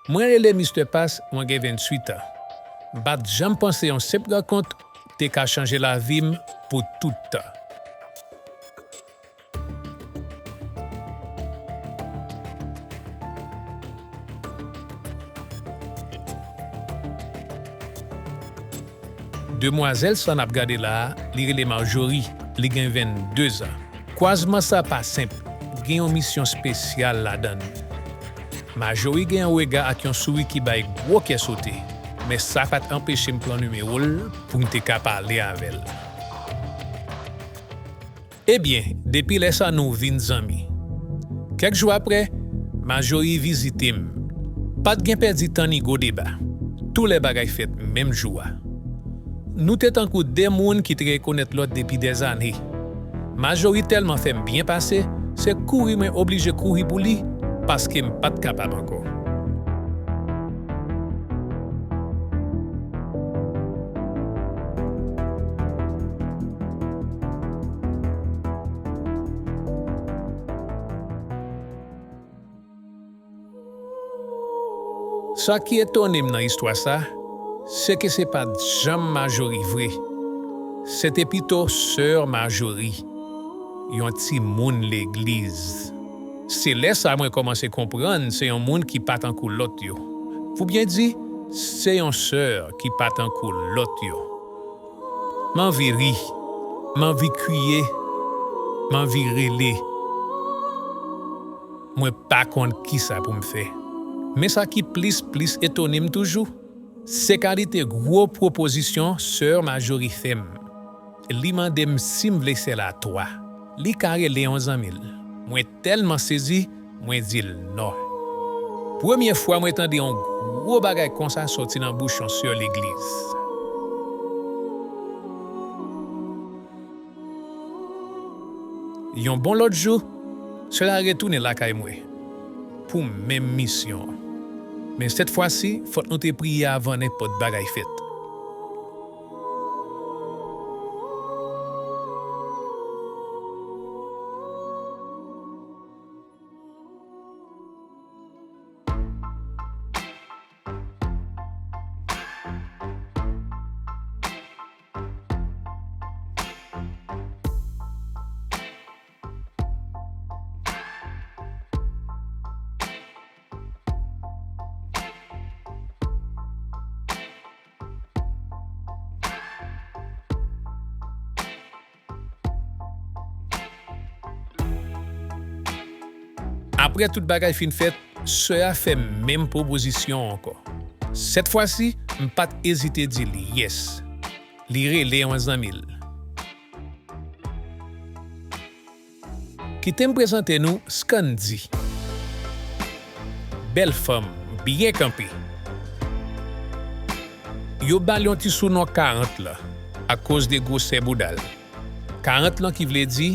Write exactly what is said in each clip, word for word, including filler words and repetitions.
Mwen rele Mistè Pas, mwen gen venntuit an. M pa t janm panse yon senp rankont te ka chanje lavi m pou tout tan. Demwazèl sa n ap gade la a, li rele Marjorie, li gen vennde zan. Kwazman sa pa senp, gen yon misyon espesyal ladan l. Marjorie gen yon rega ak yon souri ki bay gwo kè sote, men sa pa t anpeche m pran nimewo l pou m te ka pale avè l. Ebyen, depi lè sa nou vin zanmi. Kèk jou apre, Marjorie vizite m. Pa t gen pèdi tan ni gwo deba. Tou lè bagay fèt menm jou a. Nou te tankou de moun ki te rekonèt lòt depi dèzane. Marjorie tèlman fè m byen pase, se kouri mwen oblije kouri pou li, paske m pa t kapab ankò. Sa ki etone m nan istwa sa, se ke se pa t janm Marjorie vre. Se te pito sè Marjorie, yon timoun legliz. Se lè sa mwen kòmanse konprann se yon moun ki pa tankou lòt yo. Pou byen di, se yon sè ki pa tankou lòt yo. M anvi ri, m anvi kriye, m anvi rele. Mwen pa konn kisa pou m fè. Men sa ki plis, plis etone m toujou, se kalite gwo pwopozisyon sè Marjorie fè m. Li mande m si m vle sè l a twa. Li ka rele yon zanmi l. Mwen tèlman sezi, mwen di l non. Premye fwa mwen tande yon gwo bagay konsa soti nan bouch yon sè legliz. Yon bon lòt jou, sè la retounen lakay mwen pou menm misyon an. Men sèt fwa si, fòk nou te priye avan nenpòt bagay fèt. Apre tout bagay fin fèt, sè a fè m menm pwopozisyon an ankò. Sèt fwa si, m pa t ezite di l yès. Li rele yon zanmi l. Kite m prezante nou Scandy. Bèl fanm, byen kanpe. Yo ba l yon ti sounon karant lan, akoz de gwosè bouda l. Karant lan ki vle di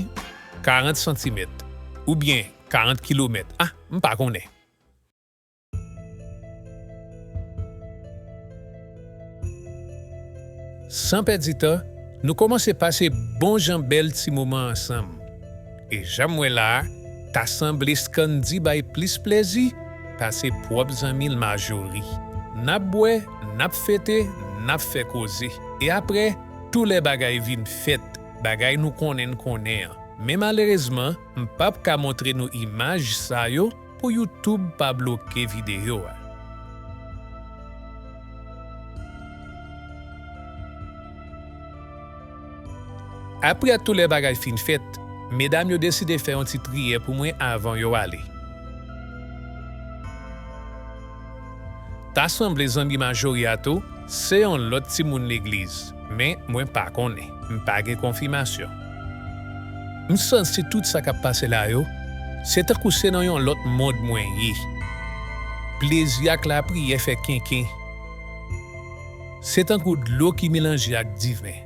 karant santimèt, oubyen karant kilomèt. Ah, m pa konnen. San pèdi tan, nou kòmanse pase bon jan bèl ti moman ansanm. E jan m wè la a, ta sanble Scandy bay plis plezi pase pwòp zanmi l Marjorie. N ap bwè, n ap fete, n ap fè koze. E apre, tou lè bagay vin fèt, bagay nou konnen n konnen an. Men malerezman, m p ap ka montre nou imaj sa yo pou YouTube pa bloke videyo a. Apre tou lè bagay fin fèt, medam yo deside fè yon ti triyè pou mwen avan yo ale. Ta sanble zanmi Marjorie a tou, se yon lòt timoun legliz, men mwen pa konnen, m pa gen konfimasyon. M santi tout sa k ap pase la yo, se tankou se nan yon lòt mond mwen ye. Plezi ak lapriyè fè kenken. Se tankou dlo ki melanje ak diven.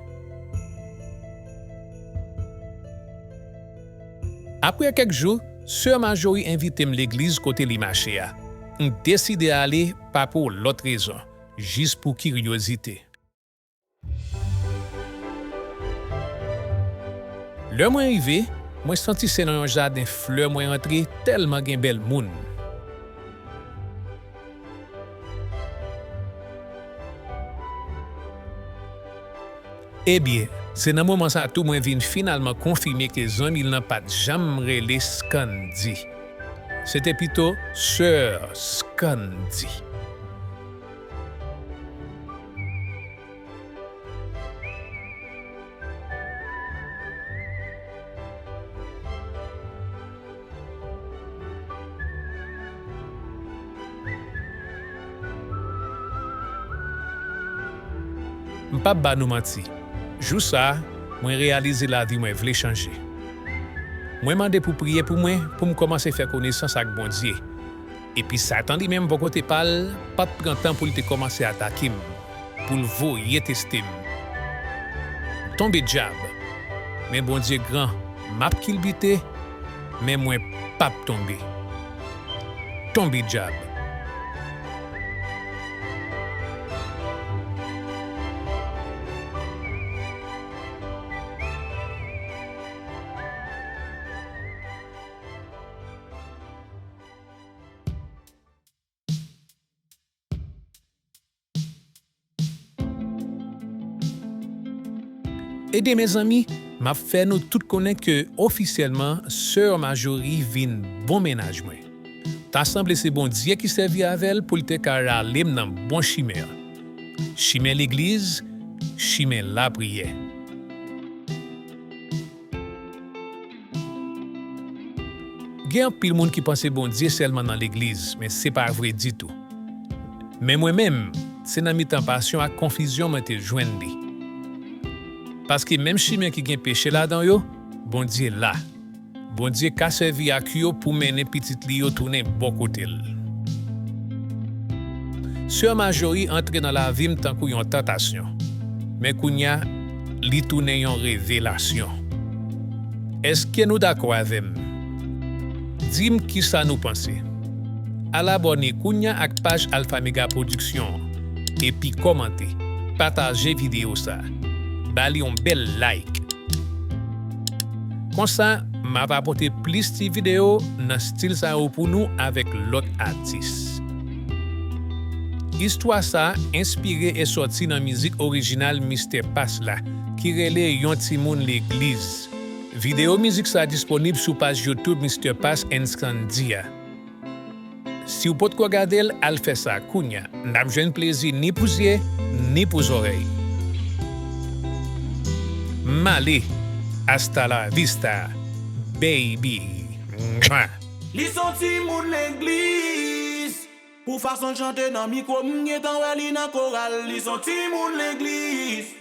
Apre kèk jou, sè Marjorie envite m legliz kote li mache a. M deside ale, pa pou lòt rezon, jis pou kiryozite. Lè mwen rive, mwen santi se nan yon jaden flè mwen antre, tèlman gen bèl moun. Ebyen, se nan moman sa tou mwen vin finalman konfime ke zanmi l lan pa t janm rele Scandy. Se te pito Sè Scandy. M p ap ba nou manti, jou sa a, mwen reyalize lavi mwen vle chanje. Mwen mande pou priye pou mwen pou m kòmanse fè konesans ak Bondye. Epi Satan li menm bò kote pa l pa t pran tan pou l te kòmanse atake m, pou l voye teste m. M tonbe dyab, men Bondye gran, m ap kilbite, men mwen p ap tonbe. Tonbe dyab. Ebyen mezanmi, m ap fè nou tout konnen ke ofisyèlman Sè Marjorie vin bon mennaj mwen. Ta sanble se Bondye ki sèvi avè l pou l te ka rale m nan bon chimen an. Chimen legliz, chimen lapriyè. Gen anpil moun ki panse Bondye sèlman nan legliz, men se pa vre ditou. Men mwen menm, se nan mitan pasyon ak konfizyon mwen te jwenn li. Paske menm chimen ki gen peche ladan yo, Bondye la. Bondye ka sèvi ak yo pou mennen pitit li yo tounen bò kote l. Sè Marjorie antre nan lavi m tankou yon tantasyon, men kounye a, li tounen yon revelasyon. Èske nou dakò avè m? Di m kisa nou panse. Al abòne kounye a ak paj Alpha Mega Production an, epi kòmante, pataje videyo sa a. Ba li yon bèl like. Konsa, m ap apote plis ti videyo nan stil sa yo pou nou avèk lòt atis. Istwa sa a enspire e sòti nan mizik orijinal Mistè Pas la, ki rele Yon Timoun Legliz. Videyo mizik sa a disponib sou paj YouTube Mistè Pas and Scandy a. Si w potko gade l, al fè sa kounye a. N ap jwenn plezi ni pou zye, ni pou zòrèy. M ale. Hasta la vista, baby. Mwa. Li s on timoun legliz. Pou fason l chante nan mikwo, m gentan wè li nan koral. Li s on timoun legliz.